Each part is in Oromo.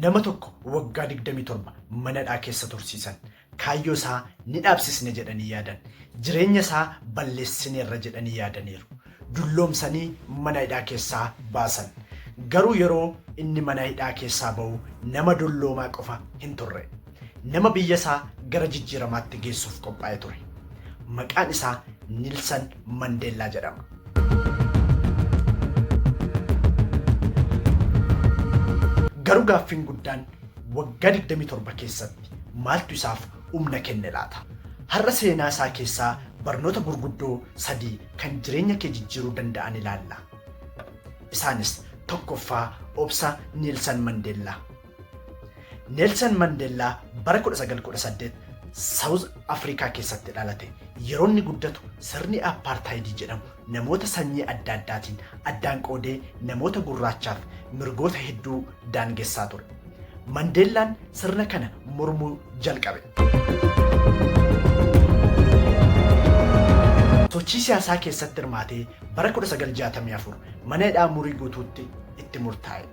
Nama tokko waggaa 27 mana hidhaa keessa tursiisan. Kaayyoo isaa ni dhaabsisne jedhanii yaadan. Jireenya isaa balleessineerra jedhanii yaadaniiru. Dulloomsanii mana hidhaa keessaa baasan. Garuu yeroo inni mana hidhaa keessaa ba'u nama dulloomaa qofa hin turre. Nama biyya isaa gara jijjiiramaatti geessuuf qophaa'e ture. Maqaan isaa Nilsan Mandeellaa jedhama. Garuu gaaffiin guddaan waggaa 27 keessatti maaltu isaaf humna kenne laata? Har'a seenaa isaa keessaa barnoota gurguddoo sadii kan jireenya kee jijjiiruu danda'an ilaalla. Isaanis tokkoffaa obsa Niilsan Mandeellaa. Neelsan Mandeellaa bara 1918 Saawuz Afrikaa keessatti dhalate. Yeroo inni guddatu sirni appaartaayidii jedhamu namoota sanyii adda addaatiin addaan qoodee namoota gurraachaaf mirgoota hedduu daangessaa ture. Mandeellaan sirna kana mormuu jalqabe. Sochii siyaasaa keessatti hirmaatee bara 1964 mana hidhaa murii guutuutti itti murtaa'e.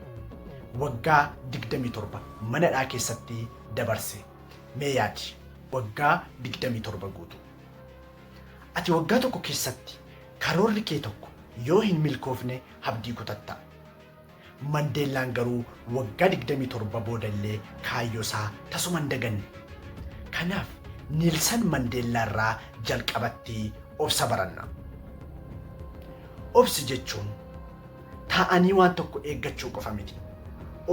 Waggaa 27 mana hidhaa keessatti dabarse. Mee yaadi, waggaa 27 guutuu. Ati waggaa tokko keessatti karoorri kee tokko yoo hin milkoofne abdii kutatta. Mandeellaan garuu waggaa 27 booda illee kaayyoo isaa tasuma hin daganne. Kanaaf Niilsan Mandeellaa irraa jalqabatti obsa baranna. Obsi jechuun taa'anii waan tokko eeggachuu qofa miti.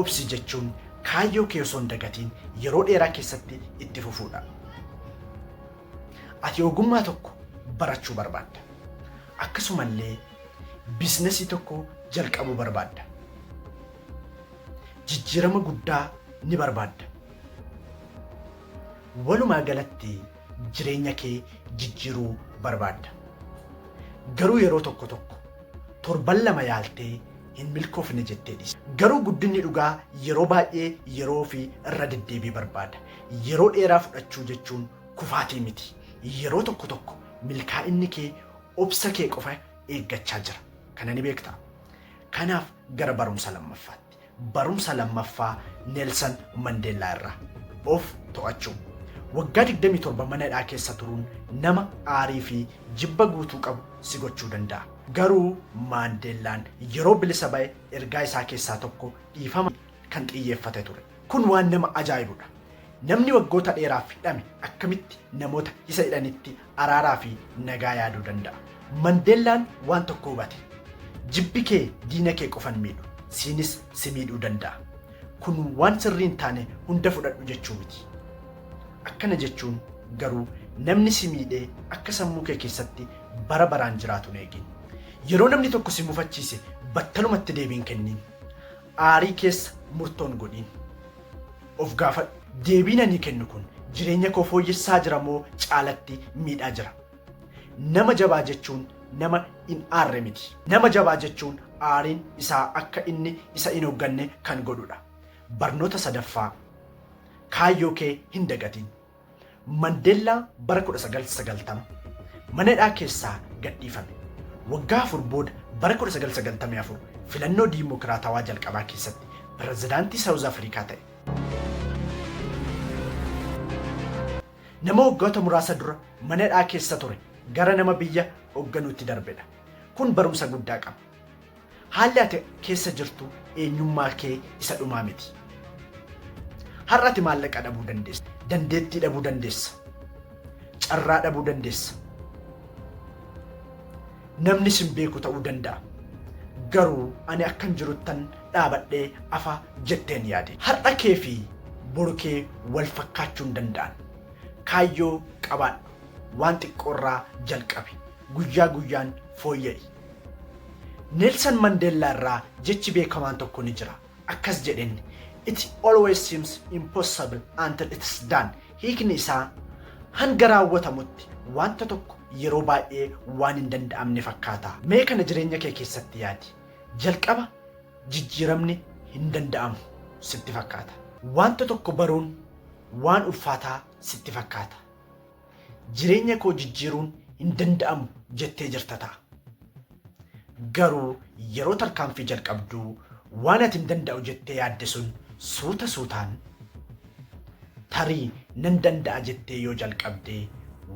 Obsi jechuun kaayyoo kee osoo hin dagatiin yeroo dheeraa keessatti itti fufuudha. Ati ogummaa tokko barachuu barbaadda. Akkasumallee biizinasii tokko jalqabuu barbaadda. Jijjiirama guddaa ni barbaadda. Walumaa galatti jireenya kee jijjiiruu barbaadda. Garuu yeroo tokko tokko torban lama yaaltee hin milkoofne jettee dhiista. Garuu guddinni dhugaa yeroo baay'ee yeroo fi irra deddeebii barbaada. Yeroo dheeraa fudhachuu jechuun kufaatii miti. Yeroo tokko tokko milkaa'inni kee obsa kee qofa eeggachaa jira. Kana ni beektaa? Kanaaf gara barumsa lammaffaatti. Barumsa lammaffaa Neelsan Mandeellaa irraa. Of to'achuu. Waggaa 27 mana hidhaa keessa turuun nama aarii fi jibba guutuu qabu si gochuu danda'a. Garuu Maandeellaan yeroo bilisa ba'e ergaa isaa keessaa tokko dhiifama kan xiyyeeffate ture. Kun waan nama ajaa'ibudha. Namni waggoota dheeraaf hidhame akkamitti namoota isa hidhanitti araaraa fi nagaa yaaduu danda'a? Mandeellaan waan tokko hubate. Jibbi kee diina kee qofa hin miidhu, siinis si miidhuu danda'a. Kun waan sirrii hin taane hunda fudhadhu jechuu miti. Akkana jechuun garuu namni si miidhee akka sammuu kee keessatti bara baraan jiraatu hin eegin. Yeroo namni tokko si mufachiise battalumatti deebii hin kenniin. Aarii keessa murtoo hin godhiin. Of gaafadhu, Deebiin ani kennu kun jireenya koo fooyyessaa jira moo caalatti miidhaa jira? Nama jabaa jechuun nama hin aarre miti. Nama jabaa jechuun aariin isaa akka inni isa hin hoogganne kan godhudha. Barnoota sadaffaa, Kaayyoo kee hin dagatin. Mandeellaa bara 1990 mana hidhaa keessaa gadhiifame. Waggaa afur booda bara 1994 filannoo diimokiraatawaa jalqabaa keessatti pirezidaantii Saawuz Afrikaa ta'e. Nama waggoota muraasa dura mana hidhaa keessa ture gara nama biyya hoogganuutti darbedha. Kun barumsa guddaa qaba. Haalli ati keessa jirtu eenyummaa kee isa dhumaa miti. Har'a ati maallaqa dhabuu dandeessa. Dandeettii dhabuu dandeessa. Carraa dhabuu dandeessa. Namni sin beeku ta'uu danda'a. Garuu ani akkan jiruttan dhaabadhee afa jetteen yaade. Har'a kee fi boru kee wal fakkaachuu hin danda'an. Kaayyoo qabaadhu. Waan xiqqoorraa jalqabi. Guyyaa guyyaan fooyya'i. Neelsan Mandeellaa irraa jechi beekamaan tokko ni jira. Akkas jedheen, It always seems impossible until it's done. Hiikni isaa hanga raawwatamutti wanta tokko yeroo baay'ee waan hin danda'amne fakkaata. Mee kana jireenya kee keessatti yaadi. Jalqaba jijjiiramni hin danda'amu sitti fakkaata. Wanta tokko baruun waan ulfaataa sitti fakkaata. Jireenya koo jijjiiruun hin danda'amu jettee jirta ta'a. Garuu yeroo tarkaanfii jalqabdu waan ati hin danda'u jettee yaadde sun Suuta suutaan tarii nan danda'a jettee yoo jalqabdee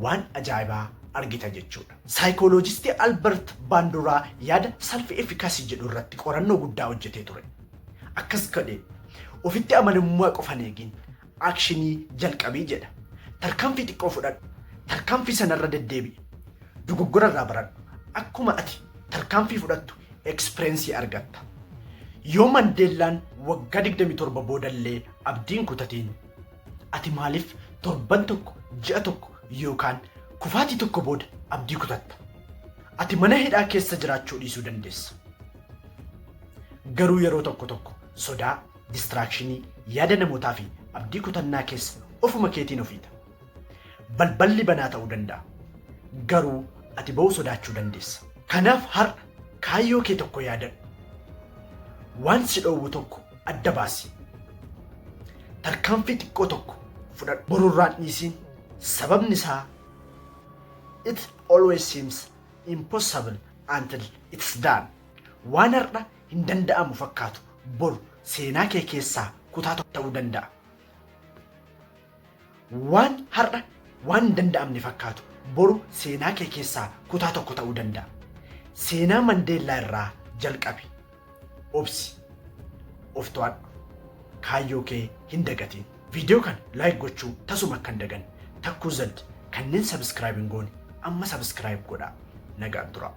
waan ajaa'ibaa argita jechuudha. Saayikooloojistii Albert Baanduraa yaada self efficacy jedhu irratti qorannoo guddaa hojjetee ture. Akkas godhe: "Ofitti amanamummaa qofan eegin, action jalqabii" jedha. Tarkaanfii xiqqoo fudhadhu. Tarkaanfii sanarra deddeebi'i. Dogoggora irraa baradhu. Akkuma ati tarkaanfii fudhattu experience argatta. Yoo Mandeellaan waggaa 27 boodallee abdiin kutatiin, ati maaliif torban tokko, ji'a tokko yookaan kufaatii tokko booda abdii kutatta? Ati mana hidhaa keessa jiraachuu dhiisuu dandeessa. Garuu yeroo tokko tokko sodaa, distraction, yaada namootaa fi abdii kutannaa keessa ofuma keetiin ofiita. Balballi banaa ta'uu danda'a. Garuu ati ba'uu sodaachuu dandeessa. Kanaaf har'a kaayyoo kee tokko yaadadhu. Waan si dhoowwu tokko adda baasi. Tarkaanfii xiqqoo tokko fudhadhu. Borurraan dhiisiin, sababni isaa it always seems impossible until it's done. Waan har'a hin danda'amu fakkaatu boru seenaa kee keessaa kutaa tokko ta'uu danda'a. Waan har'a waan hin danda'amne fakkaatu boru seenaa kee keessaa kutaa tokko ta'uu danda'a. Seenaa Mandeellaa irraa jalqabi. Obsi. Of to'adhu. Kaayyoo kee hin dagatiin. Viidiyoo kana like gochuu tasuma akka hin daganne. Takkuu Zad kanneen subscribe hin goone amma subscribe godhaa. Nagaan tura.